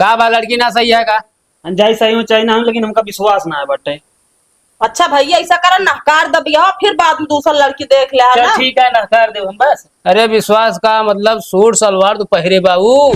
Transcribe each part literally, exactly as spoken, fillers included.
का बा, लड़की ना सही है का? जाई सही हो चाहे ना हो, लेकिन हमका विश्वास ना है बटे। अच्छा भैया, ऐसा करा, नहकार दबिया, फिर बाद में दूसरा लड़की देख ले, है चल ना? ठीक है, नहकार देब हम बस। अरे विश्वास का मतलब, सूट सलवार तो पहिरे बाबू।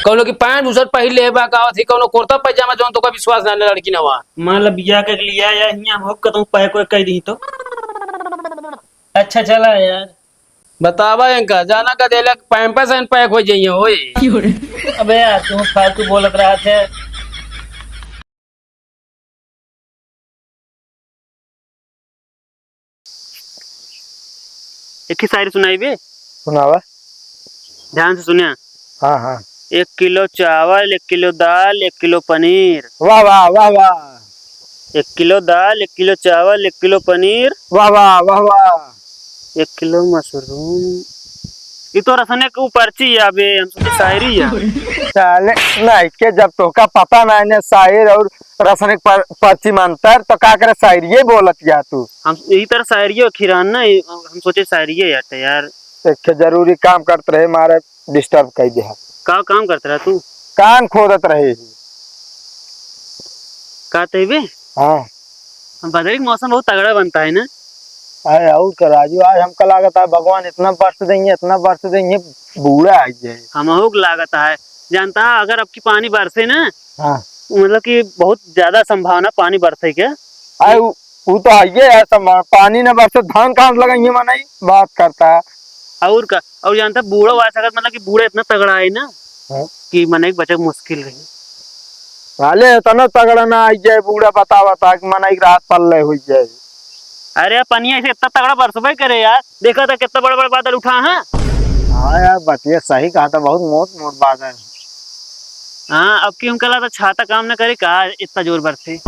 कौनो की पैंट बुशर्ट पहिर ले बा का थी, कौनो कुर्ता पैजामा, जौन तोका विश्वास ना, लड़की ना हुआ। मान ला बिया के लिया या हियां हम हो कतहूं पैक वैक कर दी तो। अच्छा चला यार। बतावा इनका, जाना का देले पैम्पस एंड पैक हो जाइए होई। अबे यार, तू फालतू बोलत रहा थे। एक ही शायरी सुनाई बे। सुनावा। ध्यान से सुनिया। हाँ, हाँ। एक किलो चावल, एक किलो दाल, एक किलो पनीर। वाह, वाह, वाह, वाह। एक किलो दाल, एक किलो चावल, एक किलो पनीर। वाह, वाह, वाह, वाह। एक किलो मशरूम। ई तो रसने के ऊपर ची आबे, हम सोचे शायरी है। साले, नहीं के जब तोका पता ना है ना शायर और रसने के पर-, पर्ची में अंतर, तो का करे शायरी बोलत या तू? हम यही तरह शायरी खिरान ना, हम सोचे शायरी है यार, यार। एक ठे जरूरी काम करत रहे, मारे disturb कर दिया। का काम करत रहा तू? कान खोदत रहे। का तैबे? हाँ। बदरी के मौसम बहुत तगड़ा बनता है ना? अरे और का राजू, आज हमका लागत है भगवान इतना बरस देंगे, इतना बरस देंगे, बूढ़ा आ जाए। हमहू के लागत है, जानता है, अगर अब की पानी बरसे ना, हाँ। मतलब कि बहुत ज्यादा संभावना पानी बरसे के। अरे उ, उ तो है ये है, संभावना पानी ना बरसे, धान कहाँ से लगाइए, मनाई बात करता है। और का, और जानता है, बूढ़ा हुआ सकत, मतलब कि बूढ़ा इतना तगड़ा है ना, हाँ। कि मनई के बचे मुश्किल रही। साले इतना तगड़ा ना आई जाए बूढ़ा, बता बता कि मनई के रात पल्ले हो जाए। अरे यार, पनिया से इतना तगड़ा बरसबे करे यार, देखा था कितना बड़ा बड़ा बादल उठा है। हाँ यार, बतिया सही कहा था, बहुत मोट मोट बादल। हाँ, अब की हम कला तो छाता काम ना करे का, इतना जोर बरसे।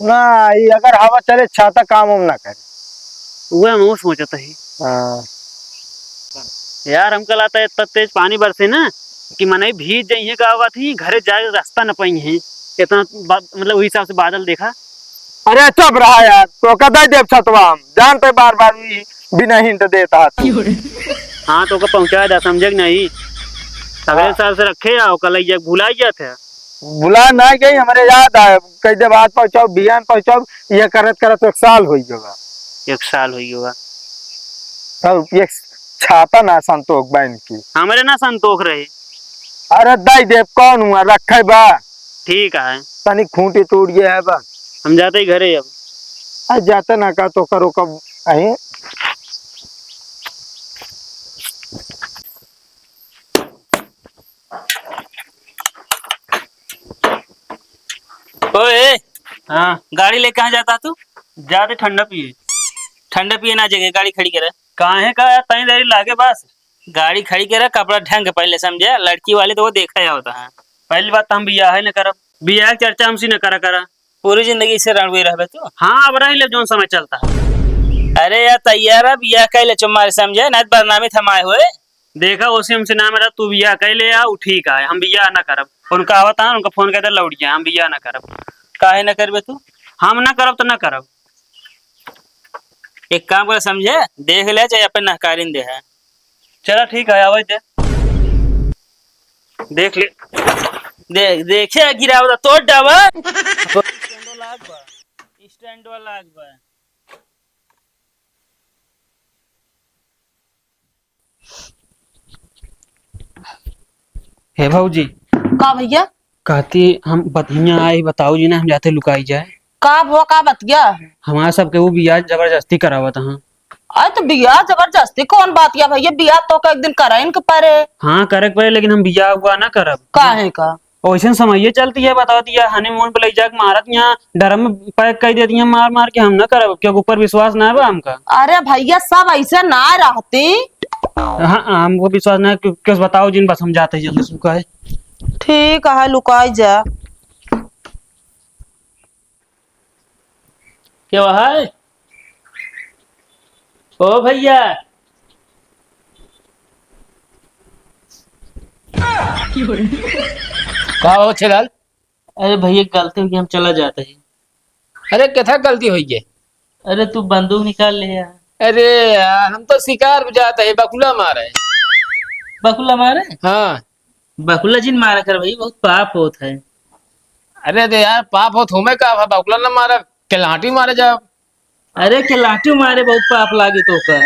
ना, ये अगर हवा चले छाता काम उम ना करे। वह हम सोचत ही। हाँ। यार, हमका लागता है, इतना तेज पानी बरसे ना कि मनई भीज जाइए, का बात ही, घरे जाए रास्ता न पाई है। इतना बा-, मतलब, वही हिसाब से बादल देखा। अरे, चुप रहा यार, तो का दे देब छतवा हम, जानते बार बार भी बिना hint देता है तू। हाँ, तो का पहुँचा दा, समझे कि नहीं? सगले हाँ। हिसाब से रखे आओ, कल ये भुला जाते हैं। भुला ना गई, हमरे याद आए, कह देब आज पहुँचाओ, बिहान पहुँचाओ, ये करत करत एक साल हो गया। एक साल हो गया। तब एक छाता ना संतोख बा इनकी। हमरे ना संतोख रहे। अरे दई देब, कौन हुआ, रखे बा। ठीक है। तनी खूंटी टूट गया है बा। हम जाते ही घरे अब। आ जाते ना का तो करो कब अहीं। ओए, हाँ। गाड़ी ले कहाँ जाता तू? जाते ठंडा पिए। ठंडा पिए ना जगह, गाड़ी खड़ी करे। काहे का यार, तनी देरी लागे बस। गाड़ी खड़ी करे, कपड़ा ढंग के पहले समझे, लड़की वाले तो वो देखा ही होता है। पहली बात तो हम बियाह ही न करब, बियाह की चर्चा हमसे न करा करा। पूरी जिंदगी इसे रणुए रहबे तू? हाँ, अब रह ले जौन समय चलता है। अरे यार, तैयार है, बियाह कर ले चुम्मारे समझे, ना तो बदनामी थमाए हुए। देखा, ओसे हमसे ना मिला, तू बियाह कर ले, आ, उ ठीक है, हम बियाह ना करब। उनका आवत है, उनका फोन कर दे, लौट गया, हम बियाह ना करब। काहे ना करबे तू? हम ना करब तो ना करब। एक काम कर समझे, देख ले, चाहे अपन नहकारिन दे है। चला ठीक है, आवे दे। देख ले। देख, देखे गिरावत, तोड़ डावा। स्टैंडो लाग बा। स्टैंडो लाग बा। हे भौजी। का भैया? कहती हम बतिया आई, बताओ जी ना, हम जाते लुकाई जाए। का भो, का बतिया? हमारे सबके वो बियाह जबरदस्ती करावत हैं। अरे तो बियाह जबरदस्ती कौन बात या भैया? बियाह तो का एक दिन कराइन के परे। हाँ, करे के परे, लेकिन हम बियाह हुआ ना करब। काहे का? वैसन समय ये चलती है, बताओ दिया, honeymoon पे ले जाके मारत यहाँ ड्रम में पैक कर देती हैं मार मार के, हम ना करब, क्योंकि ऊपर विश्वास ना है बा हमका। अरे भैया, सब ऐसे ना रहती। हाँ, हमको विश्वास ना है, क्यों, क्यों बताओ जिन, बस हम जाते हैं जल्दी से, रुका है। ठीक है, लुकाई जा। क्या है? ओ भैया। का हो छेलाल? अरे भैया, गलती हो गई, हम चला जाते हैं। अरे, कैसा गलती हो गई? अरे, तू बंदूक निकाल ले यार। अरे यार, हम तो शिकार पे जाते हैं, बकुला मारे। बकुला मारे? हाँ। बकुला जिन मारा कर भाई, बहुत पाप होत है। अरे दे यार, पाप होत हमें का, बकुला न मारा, केलाटी मारे जाब। अरे केलाटी मारे बहुत पाप लागी तो का।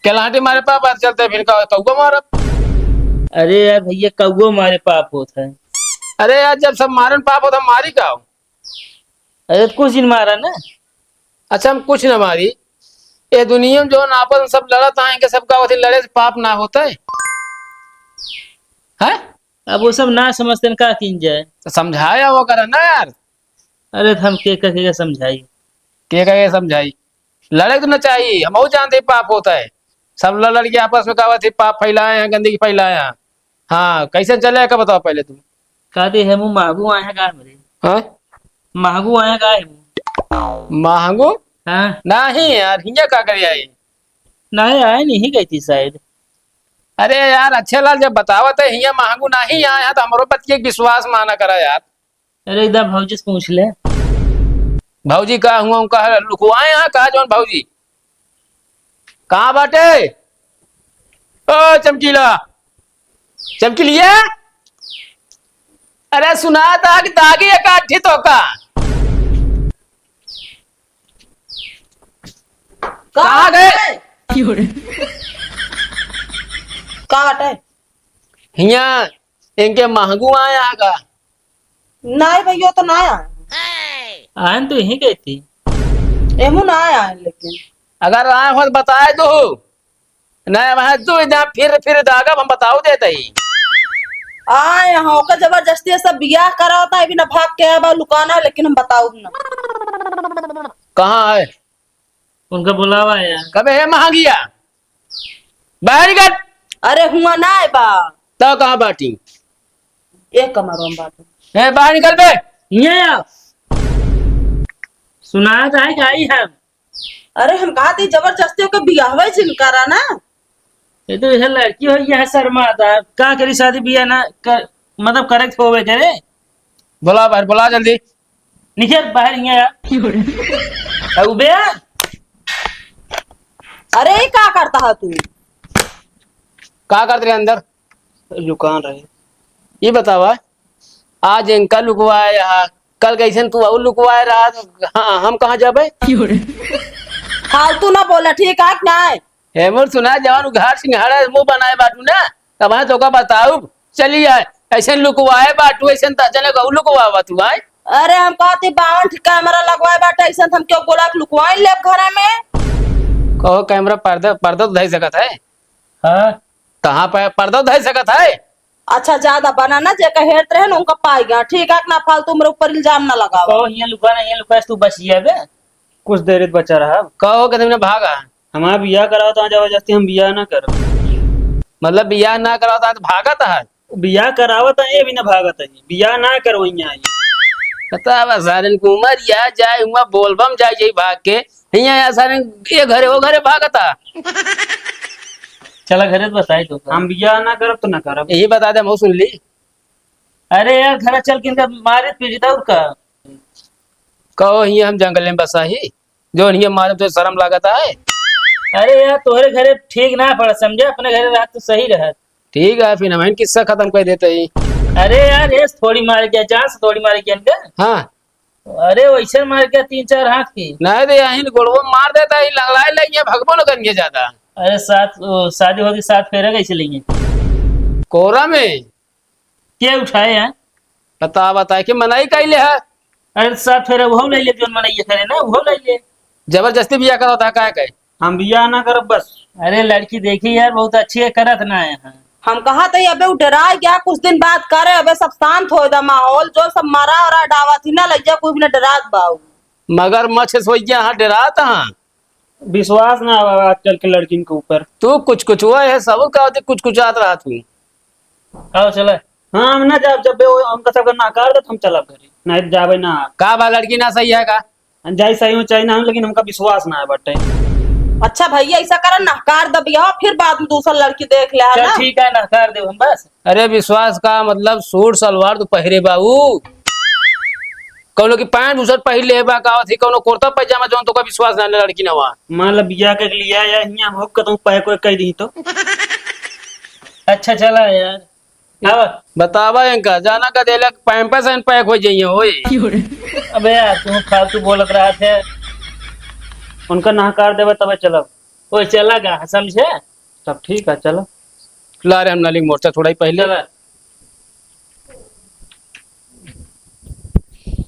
केलाटी मारे पाप, आज चलते फिर का कौआ मारब। अरे यार भैया, कौआ मारे पाप होत है। अरे यार, जब सब मारन पाप होत, हम मारी का? अरे तो कुछ दिन मारा ना। अच्छा, हम कुछ ना मारी। ये दुनिया में जो आपस में सब लड़त आए, इनके सबका होती लड़े से पाप ना होता है, हैं? अब वो सब ना समझते हैं, का कीन जाए? तो समझाया वो करे ना यार। अरे तो हम के का, के का समझाई? के का, के समझाई? लड़े तो ना चाहिए, हम वो जानते ही पाप होता है। सब लड़ लड़ के आपस में का होती पाप फैलाए हैं, गंदगी फैलाए हैं। हाँ, कैसे चले का बताओ पहले तुम। का दे है, मुँह मांगू आए हैं का हमरे? हाँ? मांगू आए हैं का है मुँह? मांगू? हाँ। नहीं यार, हिया का करे आई? नहीं आए, नहीं गई थी शायद। अरे यार, अच्छे लाल जब बतावत है हिया मांगू नहीं आए हैं, तो हमरो बतिया के विश्वास माना करा यार। अरे, एक दार भौजी से पूछ ले। भौजी का हुआ, उनका है, लुकवाए यहाँ का जौन भौजी? कहाँ बाटे? ओ चमकीला, चमकीलिया, अरे सुना था कि दागी एक आठी तो का? का कहाँ गए? बाटे? का बाटे? हिया इनके महंगू आया का? नहीं भैया, तो ना आए। आयन तो यहीं गई थी। एमू ना आए, लेकिन अगर आए हो तो बताए दो। नहीं, वहाँ तू इधर फिर, फिर दागब, हम बताओ देते ही। आए यहाँ, ओकर जबरदस्ती से बियाह करावता है, बिना भाग के आबा लुकाना है, लेकिन हम बताओ ना। कहाँ है? उनका बुलावा है यार। कबे है महंगिया? बाहर निकल। अरे हुआ ना है बा। तो कहाँ बाटी? एक कमरवा में बाटी। ए, बाहर निकल बे। ये आ। सुनात है कि आई हम? अरे हम कहा थी जबरदस्ती ओके बियाहवे जिन करा ना। ये तो यह लड़की हो, यह शर्मा था। का करी शादी बियाह ना कर, मतलब करेक्ट होवे करे। बुला बाहर, बुला जल्दी। निकल बाहर यहाँ यार। अब बे। अरे, ये का करता है तू? का करत रहे अंदर? लुकान रहे। ये बतावा, आज इनका लुकवाए रहा, कल कैसन तू और लुकवाए रहा, हाँ, हम कहाँ जाबे? फालतू ना बोला, ठीक है कि नहीं? हे मोर सुना, जवान उघार सिंघाड़ा मुंह बनाए बाटू ना, तब हाँ तोका बताऊ, चली आए, ऐसे लुकवाए बाटू, ऐसे त-, जने कहू लुकवावा तू आए। अरे हम कहती बावन ठी कैमरा लगवाए बाटे, ऐसे हम क्यों बोला कि लुकवाए लेब घरे में? कहो कैमरा पर्दा, पर्दा तो धई सकत है। हाँ। कहाँ पे पर्दा धई सकत है? अच्छा, ज्यादा बना ना, जेका हेरत रहे ना, उनका पाई गया, ठीक है ना? फालतू मेरे ऊपर इल्जाम ना लगाओ। कहो, हियाँ लुका ना, हियाँ लुका, तू बच गया बे। कुछ देर बचा रहा। कहो, कितने भागा? हमारा बियाह कराओ तो जबरदस्ती हम बियाह ना करब। मतलब बियाह ना कराओ तो भागत है? बियाह करावत है, ये भी ना भागत है, बियाह ना करवइया है। पता बा सारन की उम्र या जाए हुआ बोलबम जाए यही भाग के, हियाँ या सारन ये घरे वो घरे भागता। चला घरे तो बताई तो। हम बियाह ना करब तो ना करब। यही बता दे, हम सुन ली। अरे यार, घरे चल के इनका मारे पीट दे और का? कहो, हियाँ हम जंगल में बसा ही, जो हियाँ मारे तो शर्म लागत है। अरे यार, तोहरे घरे ठीक ना पड़ा, समझे? अपने घरे रहत तो सही रहत। ठीक है, फिर हम किस्सा खत्म कर देते ही। अरे यार, ये थोड़ी मारे गया, जान से थोड़ी मारे गया इनका। हाँ। अरे, वैसे मार के तीन चार हाथ की। नहीं तो यहीं गोड़वा मार देता है, लंगड़ाए लग गया, भगबो न करेंगे ज्यादा। अरे, सात, ओ, शादी होती, सात फेरा कैसे लेंगे? कोरा में? के उठाए हैं? बता, बता, के मनाई कैले है? अरे, सात फेरा वो ले ले, जो मनाई करे ना, वो ले ले। जबरदस्ती बियाह करावत है, काहे, काहे? हम बियाह ना करब बस। अरे लड़की देखी यार, बहुत अच्छी है, करत ना है। हम कहा तो अबे उ डराए गया, कुछ दिन बाद करे, अबे सब शांत हो जा माहौल, जो सब मरा और डावा थी ना, लइजा कोई भी ना डरात बाऊ। मगरमच्छ से हो गया, हाँ, डरात हाँ। विश्वास ना आवा आजकल के लड़किन के ऊपर। तू कुछ कुछ हुआ है, सब का होते कुछ कुछ आत रहा तू। आओ चले। हाँ, हम ना जाब, जब बे वो हमका सबका नकार दे, तो हम चलब घरे, नहीं तो जाबे ना। का बा, लड़की ना सही है का? जाई सही हो चाहे ना हो, लेकिन हमका विश्वास ना है बाटे। अच्छा भैया, ऐसा करा, नहकार दबिया, फिर बाद में दूसरा लड़की देख ले, है चल ना? ठीक है, नहकार दे हम बस। अरे विश्वास का मतलब सूट सलवार तो पहरे बाबू, कौनो की पैंट बुशर्ट पहन ले बा का थी, कौनो कुर्ता पैजामा जौन तो का विश्वास ना ले लड़की नवा। मान ला बियाह के लिए आया हियां हो, कतहूं पैक वैक कह दी तो। अच्छा चला यार। बतावा इनका, जाना का देले पैम्पस एंड पैक हो जाइए, ओए। अबे यार, तू फालतू बोलत रहत है। उनका नहकार देबे तबे चलब। ओए, चला गा, समझे? तब ठीक है, चलो। ला रे, हम नलिक मोर्चा छोड़ाई पहिले। चला।